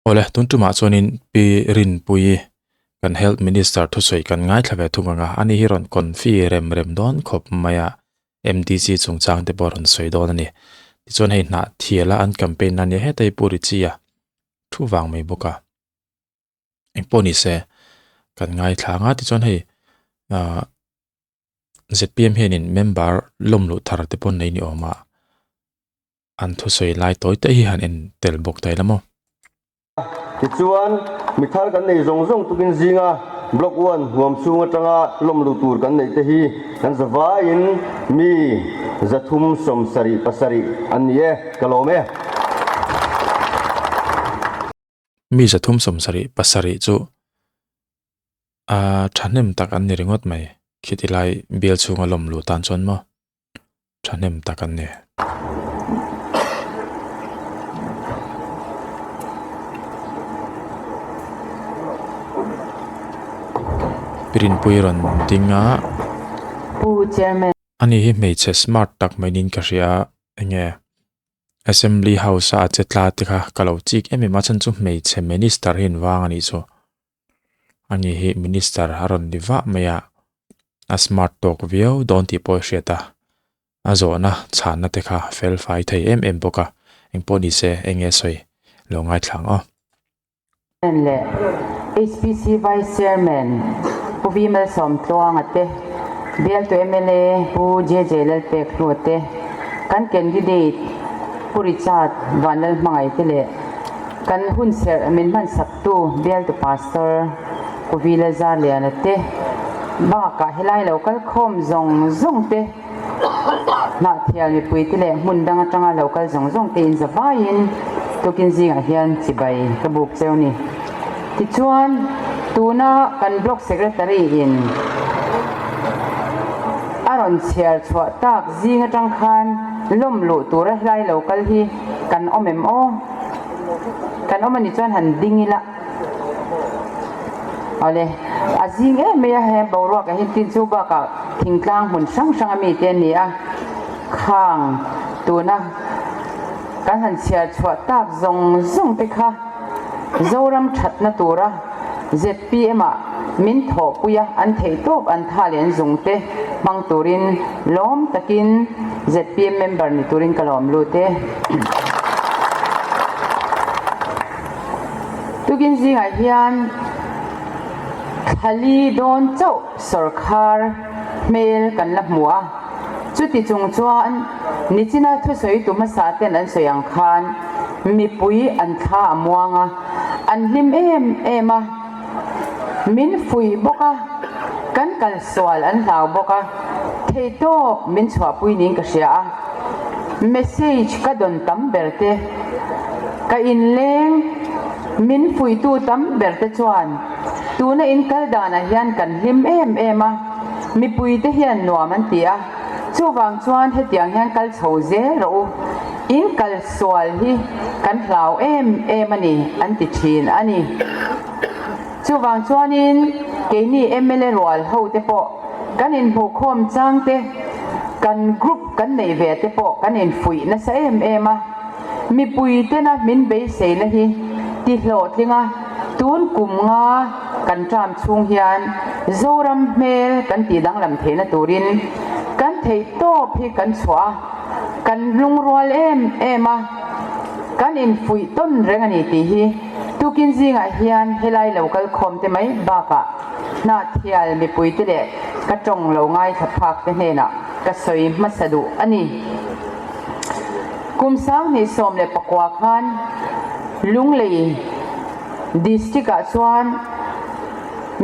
Awle, tun tumah chuanin Pi Rinpuii kan Health Minister thusawi kan ngaithla ve thung ang a, ani hi rawn confi rem rem dawn khawp mai a, MDC chungchang te pawh a rawn sawi dawn a ni. Tichuan hei hnah thiala an campaign na nia heta hi Pu Richie-a thu vang mai bawk a. Engpawh ni se kan ngaithla ang a, tichuan hei ah zpm hianin member lawm luh thar te pawh nei ni awm a. An thusawi lai tawi te hi han en tel bawk ta ila maw? Tichuan, mi thar kan nei zawng zawng tukin zinga Block One huam chhung atanga lawm luh tur kan neih te hi kan zavaiin mi 377 an ni e, ka lawm e. Mi 377 chu a thahnem tak an ni ringawt mai, khiti lai bial chhunga lawm luh tan chuan maw? Thahnem tak an ni. Pirinpui rawn ding a. Pu Chairman. Ani hi hmeichhe smart tak mai niin ka hria a, enge Assembly House a a che tla te kha ka lo chik em em a, chhan chu hmeichhe minister hi an vang a nih chu. Ani hi minister a rawn ni vah mai a, a smart tawk viau dawn tih pawh a hriat a, a zawhna chhanna te kha fel fai thei em em bawk a, engpawh ni se eng nge sawi lo ngaithla ang aw. Leh HPC Vice Chairman Pu V Malsawmtluanga te, Bialtu mla Pu JJ Lalpekhlua te, kan candidate Pu Richard Vanlalhmangaihte leh Kan hun serh min hmansaktu bialtu Pastor Kuvila Zarliana te bakah helai lo kal khawm zawng zawng te, Hnahthial mipui te leh hmun dang atanga lo kal zawng zawng te in za vaiin tukin zingah hian chibai ka buk cheu ni. Tichuan, tuna kan Block Secretary in a rawn chhiar chhuah tak zing atang khan lawm luh tura helai lo kal hi kan awm em aw? Kan awm a nih chuan han ding ila. Awle, a zing em mai a, he boruak ah hian tin chu bakah thingtlang hmun hrang hrang a mite an ni a, khang tuna kan han chhiar chhuah tak zawng zawng te kha Zoram thatna tura zpm ah min thawhpui a, an theih tawp an tha leh an zung te hmang turin lawm takin zpm member ni turin ka lawm lut e. Tukin zingah hian thlali dawn chauh sawrkhar hmel kan la hmu a, chuti chung chuan nichina thusawitu hmasa ten an sawi ang khan mipui an thla a muang a, an hlim em em a, min fuih bawk a, kan kal sual an hlau bawk a, theihtawp min chhuahpui niin ka hria a, message ka dawn tam ber te, ka inleng min fuihtu tam ber te chuan tuna in kal danah hian kan hlim em em a, mipui te hian nuam an ti a, chuvang chuan hetiang hian kal chho zel rawh u. In kal sual hi kan hlau em em a ni an ti thin a ni. Chuvang chuanin keini mla rual ho te pawh kan inhmuhkhawm chang te, kan group kan neih ve te pawh kan infuih nasa em em a. Mipui tena min beiseina hi ti hlawhtling a, tun kum nga kan term chhung hian Zoram hmel kan tih danglam theihna turin kan theihtawp hi kan chhuah a. Kan lungrual em em a, kan infuih tawn reng a ni tih hi tukin zingah hian helai lo kal khawm te mai bakah Hnahthial mipuite leh ka tawng lo ngaithla phak te hnenah ka sawi hmasa duh a ni. Kum 2019 khan Lunglei District ah chuan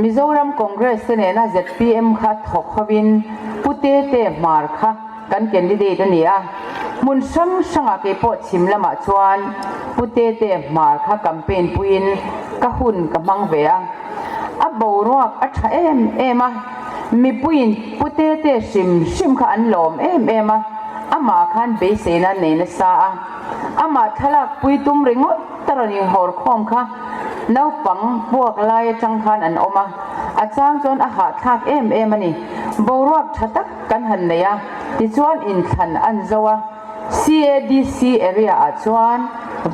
Mizoram Congress te nena zpm kha thawk hovin Pu Tete Hmar kha Kan candidate a ni a, hmun hrang hrangah kei pawh chhim lamah chuan Pu Tete Hmar kha campaign puiin ka hun ka hmang ve a. A boruak a tha em em a, mipuiin Pu Tete hrim hrim kha an lawm em em a, amah khan beiseina nei nasa a, amah thlalak pui tum ringawt a rawn inhawr khawm kha naupang puak lai atang khan an awm a, a chang chuan a hahthlak em em a ni. Boruak tha tak. Kan han nei a, tichuan inthlan an zo a. CADC area ah chuan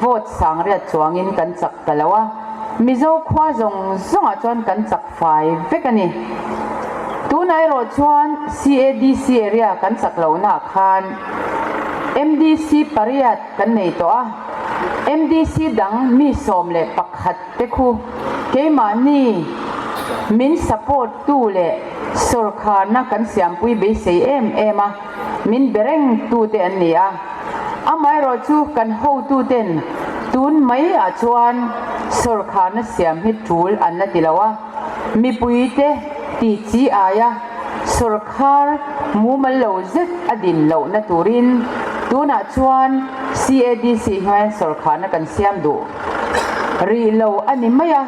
vote sangriat chuangin kan chak ta lo a, Mizo khua zawng zawngah chuan kan chak fai vek a ni. Tunah erawh chuan CADC area kan chak lohnaah khan MDC pariat kan nei tawh a, MDC dang mi 11 te khu keimahni min support tu leh sawrkharna kan siampui beisei em em a, min be reng tu te an ni a. Amaherawh chu kan hotu ten tun mai ah chuan sawrkharna siam hi tul an la ti lo a, mipui te tih chi aia sawrkhar mumal lo zet a din lohna turin tunah chuan CADC hian sawrkharna kan siam duh rih lo a ni mai a.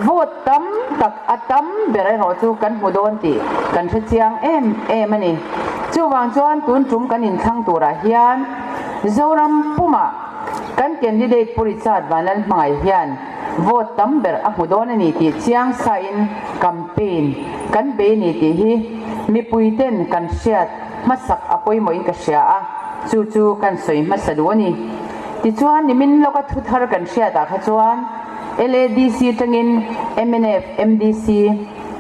Vote tam tak a tam ber erawh chu kan hmu dawn tih kan hre chiang em em a ni. Chuvang chuan tun tum kan inthlang turah hian Zoram pumah kan candidate Pu Richard Vanlalhmangaih hian vote tam ber a hmu dawn a ni tih chiang sain campaign kan bei a ni tih hi mipuiten kan hriat hmasak a pawimawhin ka hria a, chu chu kan sawi hmasa duh a ni. Tichuan, nimin lawka thu thar kan hriatah kha chuan LADC atangin mnf, MDC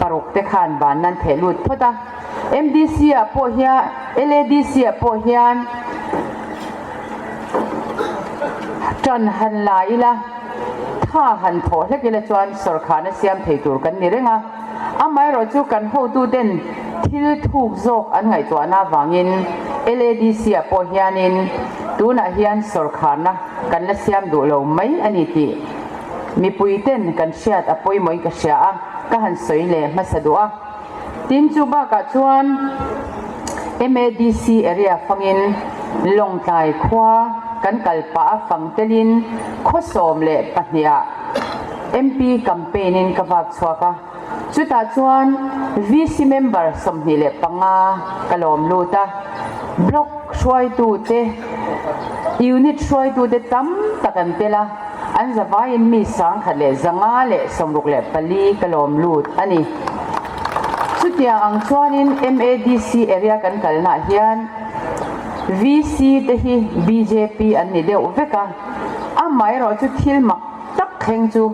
paruk te khan ban nan theh lut phawt a. MDC ah pawh hian, LADC ah pawh hian tan han la ila, tha han thawh hlek ila chuan sawrkhana siam thei tur kan ni reng a. Amaherawh chu kan hotuten thil thuk zawk an ngaihtuahna avangin LADC ah pawh hianin tunah hian sawrkharna kan la siam duh lo mai a ni tih mipuiten kan hriat a pawimawhin ka hria a, ka han sawi leh hmasa duh a. Tin chu bakah chuan MADC area fangin Lawngtlai khua kan kal pah a fang telin khaw 12 ah MP campaign in ka vak chhuak a, chutah chuan VC member 25 ka lawm lut a, block hruaitu te, unit hruaitu te tam tak an tel a, an zavaiin mi 1164 ka lawm lut a ni. Chutiang ang chuanin MADC area kan kalnaah hian VC te hi bjp an ni deuh vek a, amaherawh chu thil mak tak thleng chu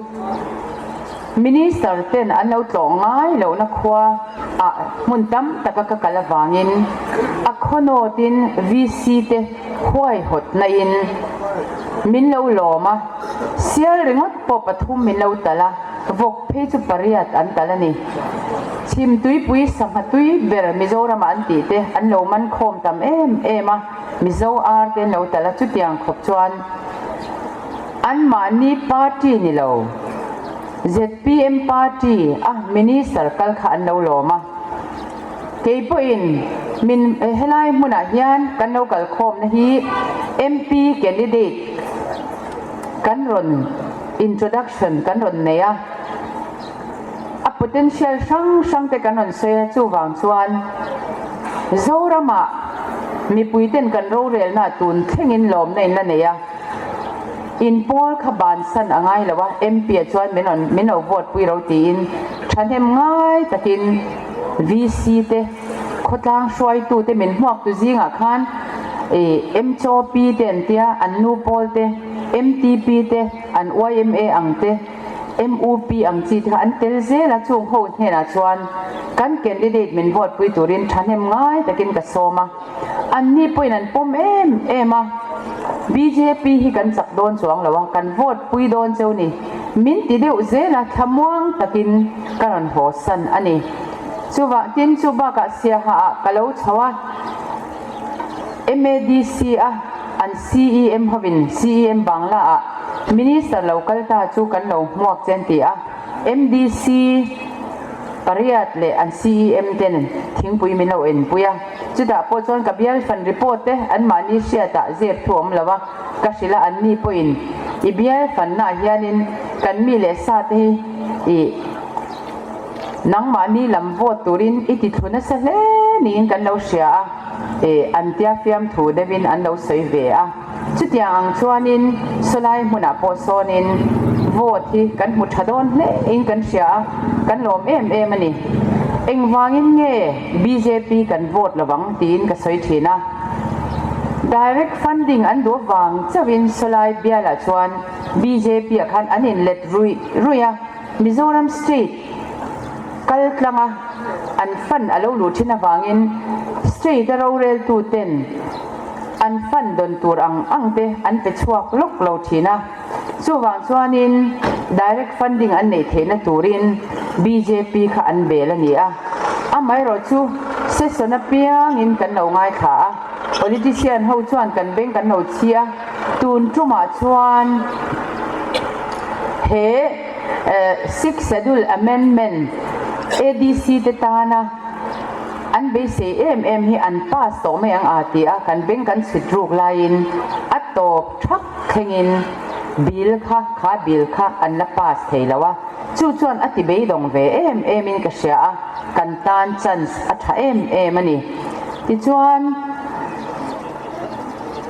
Minister ten an lo tlawh ngai lohna khua ah hmun tam taka ka kal avangin a khawnawtin VC te huaihawt na in min lo lawm a, sial ringawt pawh pathum min lo talh a, vawk phei chu pariat an talh a ni. Chhim tuipui sangha tui ber Mizoram ah an tih te an lo man khawm tam em em a, Mizo ar te an lo talh a, chutiang khawp chuan Anmahni party ni lo, zpm party a minister kal kha an lo lawm a. Kei pawhin min helai hmunah hian kan lo kal khawmna hi MP candidate kan rawn introduction kan rawn nei a, a potential hrang hrang te kan rawn sawi a, chuvang chuan Zoramah mipuiten kan rorelna tun thlengin lawmna in la nei a. In pawl kha bansan a ngai lo a, MP ah chuan min rawn min lo vote pui ro tiin thahnem ngai takin VC te khawtlang hruaitu te min hmuak tu zingah khan ih MCOP te an tia, an nu pawl te, MTP te, an yma ang te, MUP ang chi te kha an tel zel a, chung ho hnenah chuan kan candidate min vote pui turin thahnem ngai takin ka sawm a. Anni pawhin an pawm em em a, bjp hi kan chak dawn chuang lo a, kan vote pui dawn cheu ni. Min ti deuh zel a, thlamuang takin ka rawn haw san a ni. Chuvah tin chu bakah Siaha ah ka lo chho a, MADC a an CEM hovin CEM Bangla ah Minister lo kal ta chu kan lo hmuak che an ti a, MDC pariat leh an CEM ten thingpui min lo enpui a, chutah pawh chuan ka bial fan report te anmahni hriatah zep thu awm lo a, ka hrilh a, anni pawhin i bial fannaah hianin kan mi leh sa te hi i nangmahni lam vote turin i ti thlu nasa hle niin kan lo hria a, e an tia fiamthu deuhin an lo sawi ve a. Chutiang ang chuanin sawlai hmunah pawh sawnin vote hi kan hmu tha dawn hle in kan hria a, kan lawm em em a ni. Engvangin nge bjp kan vote lovang tiin ka sawi thin a. Direct funding an duh avang chauhin sawlai bialah chuan bjp ah khan an inlet ruih ruih a, Mizoram state kal tlanga an fund a lo luh thin avangin state a roreltu ten an fund dawn tur ang ang te an pe chhuak lawk lo thin a. Chuvang chuanin direct funding an neih theihna turin bjp kha an bel a ni a. Amaherawh chu session apiangin kan lo ngaithla a, politician ho chuan kan beng kan lo chhi a, tun tumah chuan he Sixth Schedule Amendment ADC te tana an beisei em em hi an pass tawh mai ang a ti a, kan beng kan chhit ruk laiin a tawp thak thlengin bill kha kha bill kha an la pass thei lo a, chu chuan a ti beidawng ve em em in ka hria a, kan tan chance a tha em em a ni. Tichuan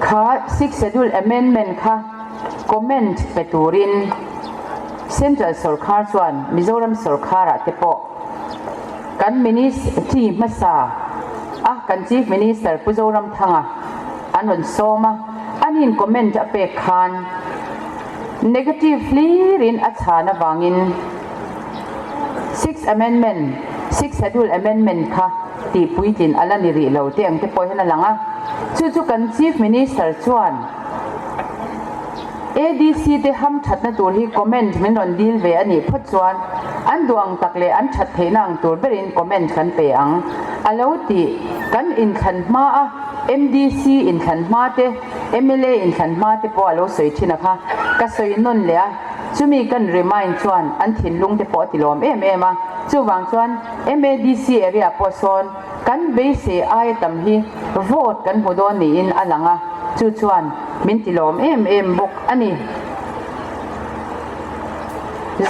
kha Sixth Schedule Amendment kha comment pe turin Central sawrkhar chuan Mizoram sawrkharah te pawh kan Ministry hmasa a kan Chief Minister Pu Zoramthanga an rawn sawm a, ani'n comment a pek khan negative hlirin a chhan avangin Sixth Amendment, Sixth Schedule Amendment kha tih puitlin a la ni rih lo tih ang te pawh hian a lang a. Chu chu kan Chief Minister chuan ADC te ham thatna tur hi comment min rawn dil ve a nih phawt chuan an duh ang tak leh an that theihna ang tur berin comment kan pe ang a lo tih kan inthlan hma a MDC inthlan hma te mla inthlan hma te pawh a lo sawi thin a kha ka sawi nawn leh a chumi kan remind chuan an thinlung te pawh a ti lawm em em a chuvang chuan MADC area pawh sawn Kan beisei aia tam hi vote kan hmu dawn niin a lang a, chu chuan min ti lawm em em bawk a ni.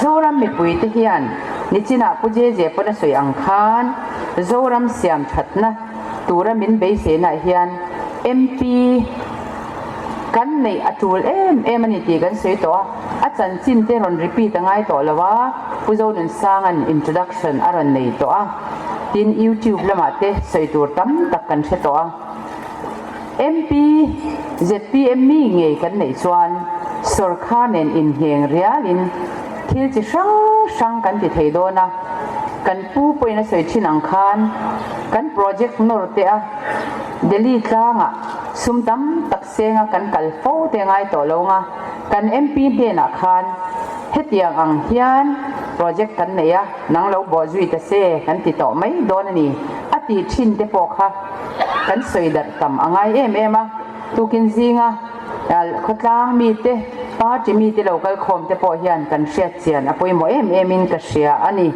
Zoram mipuite hian nichinah Pu JJ pawn a sawi ang khan Zoram siam thatna tura min beiseinaah hian MP kan neih a tul em em a ni tih kan sawi tawh a, a chanchin te rawn repeat a ngai tawh lo a, Pu Zonunsanga'n introduction a rawn nei tawh a. Tin, YouTube lamah te sawi tur tam tak kan hre tawh a. MP, zpm mi ngei kan neih chuan sawrkhar nen inhneng rialin thil chi hrang hrang kan ti thei dawn a. Kan pu pawhin a sawi thin ang khan kan project nawr te a Delhi tlangah sum tam tak senga kan kal fo te ngai tawh lo nga kan MP hnenah khan hetiang ang hian project kan nei a. Nang lo bawh zui ta se kan ti tawh mai dawn a ni a tih thin te pawh kha kan sawi darh tam a ngai em em a, tukin zinga khawtlang mite, party mite lo kal khawm te pawh hian kan hriat chian a pawimawh em em in ka hria a ni.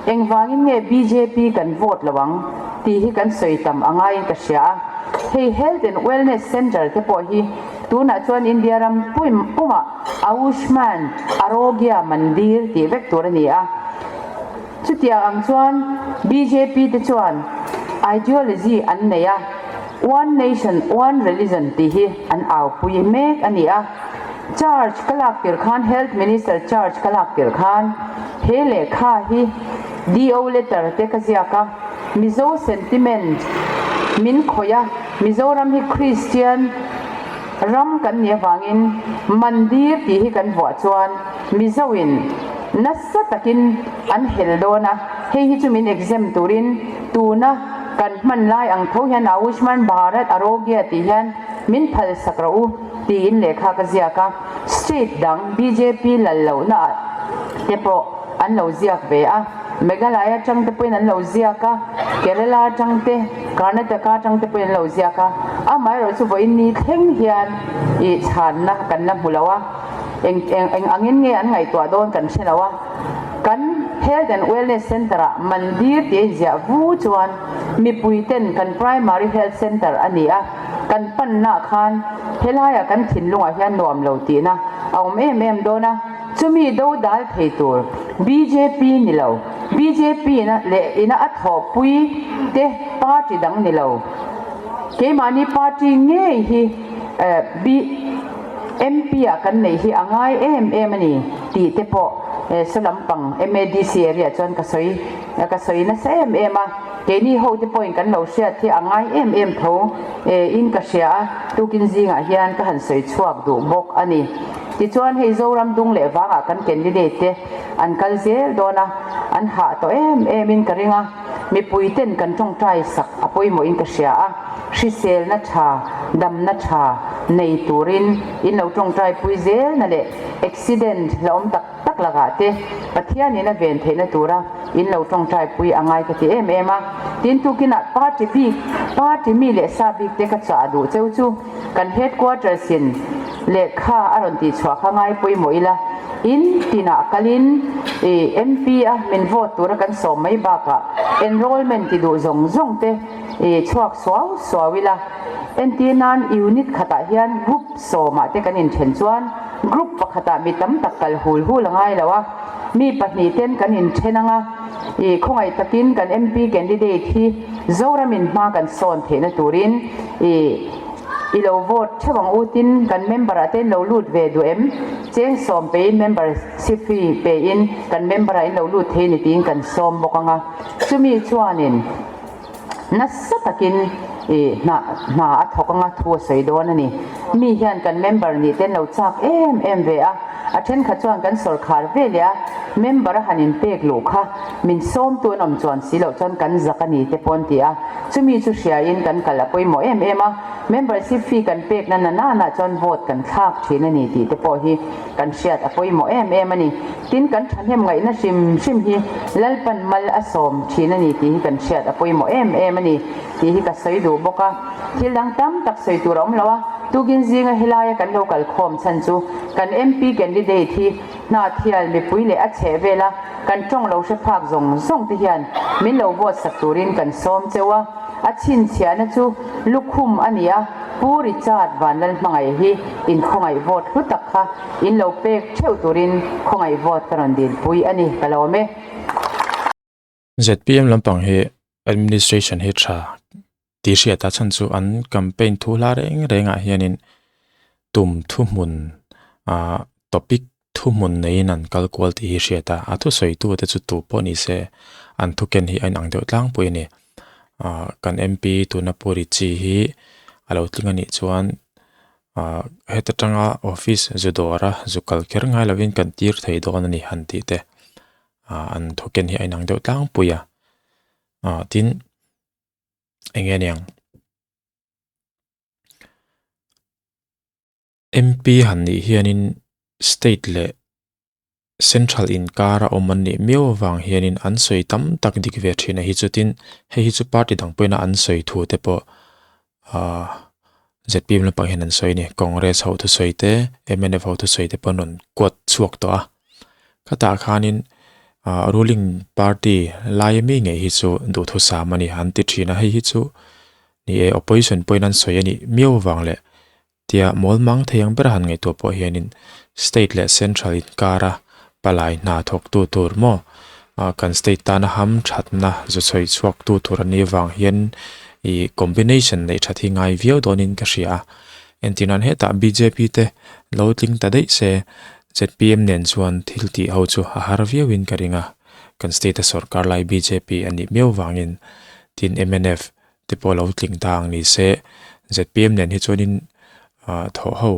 Engvangin nge bjp kan vote lo ang tih hi kan sawi tam a ngaiin ka hria a, hei Health and Wellness Centre te pawh hi tunah chuan India ram pumah Ayushman Arogya Mandir tih vek tur a ni a. Chutiang ang chuan bjp te chuan ideology an nei a, One Nation One Religion tih hi an aupui mek a ni a. Charge ka lak tir khan Health Minister charge ka lak tir khan he lehkha hi DO letter te ka ziak a, Mizo sentiment min khawih a, Mizoram hi Christian Ram kan nih avangin Mandir tih hi kan vuah chuan Mizoin nasa takin an hel dawn a, hei hi chu min exempt turin tuna kan hman lai ang tho hian Ayushman Bharat Arogya tih hian min phal sak rawh u tiin lehkha ka ziak a, state dang bjp lal lohna ah te pawh an lo ziak ve a. Meghalaya atang te pawhin an lo ziak a, Kerala atang te, Karnataka atang te pawhin an lo ziak a, amaherawh chu vawiin ni thleng hian ih chhanna kan la hmu lo a, eng eng eng angin nge an ngaihtuah dawn kan hre lo a, kan Health and Wellness Centre ah mandir tih a inziah vu chuan mipui ten kan Primary Health Centre a ni a, kan panna ah khan helaiah kan thinlungah hian nuam lo tihna a awm em em dawn a. Chumi do dal thei tur bjp ni lo, bjp na leh ina a thawhpui te party dang ni lo. Keimahni party ngei hi MP ah kan neih hi a ngai em em a ni tih te pawh. saw lampang MADC area chuan ka sawi ka sawi nasa em em a, keini ho te pawhin kan lo hriat hi a ngai em em tho in ka hria a, tukin zingah hian ka han sawi chhuak duh bawk a ni. Tichuan hei Zoram dung leh vangah kan candidate te an kal zel dawn a, an hah tawh em em in ka ring a, mipui ten kan tawngtai sak a pawimawh in ka hria a, hriselna tha, damna tha nei turin in lo tawngtai pui zel na leh accident la awm tak tak lakah te Pathian in a ven theihna tura in lo tawngtai pui a ngai ka ti em em a. Tin tukinah party bik, party mi leh sa bik te ka chah duh cheu chu kan headquarters in lehkha a rawn tih chhuah kha ngai pawimawh ila, in tinah kalin i MP a min vote tura kan sawm mai bakah enrollment ti duh zawng zawng te i chhuak suau suau ila. Entir nan unit khatah hian group sawmah te kan inthen chuan group pakhatah mi tam tak kal hul hul a ngai lo a, mi pahnih ten kan inthen ang a, i khawngaih takin kan MP candidate hi Zoramin hma kan sawn theihna turin i i lo vote theuh ang u tin kan member ah te in lo lut ve duh em? Cheng sawm pein membership fee pein kan member ah in lo lut thei ni tiin kan sawm bawk ang a, chumi chuanin. Nasa takin i hna hna a thawk anga thu a sawi dawn a ni. Mi hian kan member nih ten lo chak em em ve a, a thenkhat chuan kan sawrkhar ve leh a, member a han inpek luh kha min sawmtu an awm chuan si loh chuan kan zak a ni te pawh an ti a, chumi chu hriain kan kal a pawimawh em em a, membership fee kan pekna na nana chuan vote kan thlak thin a ni tih te pawh hi kan hriat a pawimawh em em a ni. Tin, kan thahnem ngaihna hrim hrim hi Lalpan mal a sawm thin a ni tih hi kan hriat a pawimawh em em a ni tih hi ka sawi duh bawk a. Thil dang tam tak sawi tur a awm lo a, tukin zinga helaia kan lo kal khawm chhan chu kan MP candidate hi Hnahthial mipui leh a chheh vela kan tawng lo hre phak zawng zawng te hian min lo vote sak turin kan sawm cheu a. A chhinchhiahna chu lukhum a ni a, Pu Richard Vanlalhmangaih hi inkhawngaih vote hlu tak kha In lo pek theuh turin khawngaih vote ka rawn dilpui a ni, ka lawm e. ZPM lampang hi administration hi tha tih hriat a chhan chu an campaign thu hla reng reng ah hianin tum thuhmun ah topic thuhmun neiin an kal kual tih hi hriat a, a thusawi tu te chu tu pawh ni se an thuken hi a inang deuh tlangpui a ni. Ah kan MP tuna Pu Richie hi a lo tling a nih chuan ah heta tanga office zu dawra zu kal kher ngai lovin kan tir thei dawn a ni han tih te ah an thawken hi a inang deuh tlangpui a ah tin eng nge niang M_p han nih hianin state leh Central inkar a awm an nih miau avang hianin an sawi tam tak dik ve thin a hi chutin hei hi chu party dang pawhin a an sawi thu te pawh ahh zpm lampang hian an sawi a ni Congress ho thusawi te mnf ho thusawi te pawh an rawn kuat chhuak tawh a khatah khanin ahh ruling party laia mi ngei hi chu duhthusam a ni an ti thin a hei hi chu ni e opposition pawhin an sawi a nih miau avang leh Tia mawl mang thei ang ber a han ngaihtuah pawh hianin state leh central inkara palai hna thawktu tur maw ah kan state tana ham thatna zu chhawi chhuaktu tur a nih avang hian ih combination neih that hi ngai viau dawnin ka hria a. Entir nan hetah bjp te lo tling ta daih se zpm nen chuan thil tih ho chu a har viauin ka ring a, kan state a sawrkar lai bjp a nih miau vangin tin mnf te pawh lo tling ta ang ni se zpm nen hi chuanin ah thawh ho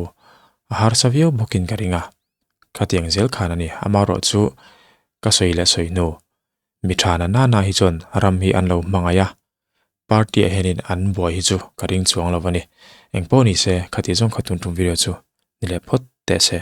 a harsa viau bawkin ka ring a khatiang zel khan a ni amaherawh chu ka sawi leh sawi hnu mi tha na nana hi chuan ram hi an lo hmangaih a party ah hianin an buai hi chu ka ring chuang lo a ni engpawh ni se khati zawng kha tun tum video chu ni leh phawt teh se.